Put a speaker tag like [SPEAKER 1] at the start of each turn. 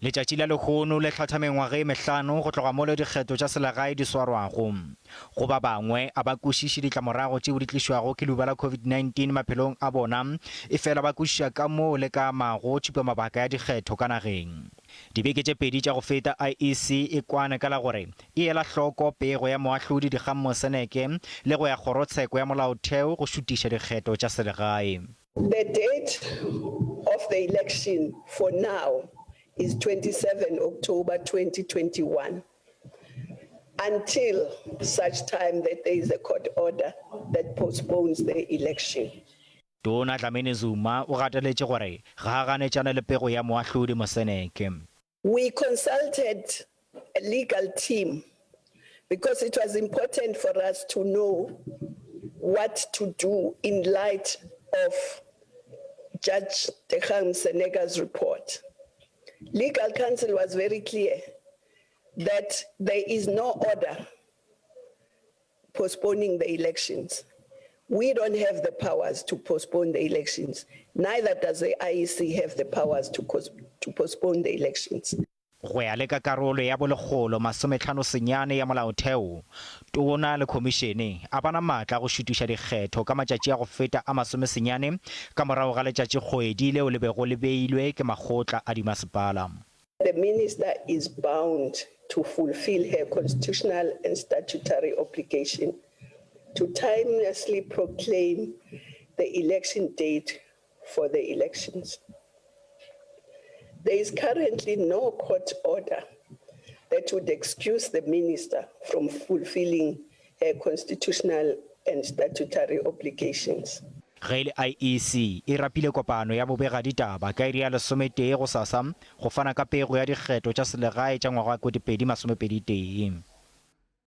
[SPEAKER 1] Letšatši la lehono le hlatha mengwaga e mehlano go tloga mola dikgetho tša selegae di swarwago. Go ba bangwe, a ba kwešiše ditlamorago tšeo di tlišwago ke leuba la COVID-19 maphelong a bona, efela ba kwešiša kamoo le ka amago tšhupamabaka ya dikgetho ka nageng. Dibeke tše pedi tša go feta IEC e kwane ka la gore e ela hloko pego ya moahlodi Dikgang Moseneke le go ya kgorotsheko ya molaotheo go šutiša dikgetho tša selegae.
[SPEAKER 2] The date of the election for now is 27 October 2021 until such time that there is a court order that postpones the election.
[SPEAKER 1] Tona Dlamini Zuma o gateletše gore ga a ganetšane le pego ya moahlodi Moseneke.
[SPEAKER 2] We consulted a legal team because it was important for us to know what to do in light of Judge Tegang Msenega's report. Legal counsel was very clear that there is no order postponing the elections. We don't have the powers to postpone the elections. Neither does the IEC have the powers to, to postpone the elections.
[SPEAKER 1] Go ya le ka karolo ya bolekgolo masometlhano senyane ya Molaotheo, Tona le Khomišene a ba na maatla a go šutiša dikgetho ka matšatši a go feta a masomesenyane ka morago ga letšatšikgwedi leo le bego le beilwe ke makgotla a dimasepala.
[SPEAKER 2] The minister is bound to fulfill her constitutional and statutory obligation to timeously proclaim the election date for the elections. There is currently no court order that would excuse the minister from fulfilling her constitutional and statutory obligations.
[SPEAKER 1] Ge e le IEC e rapile kopano ya bobegaditaba ka iri ya lesometee gosasa go fana ka pego ya dikgetho tša selegae tša ngwaga wa 2021.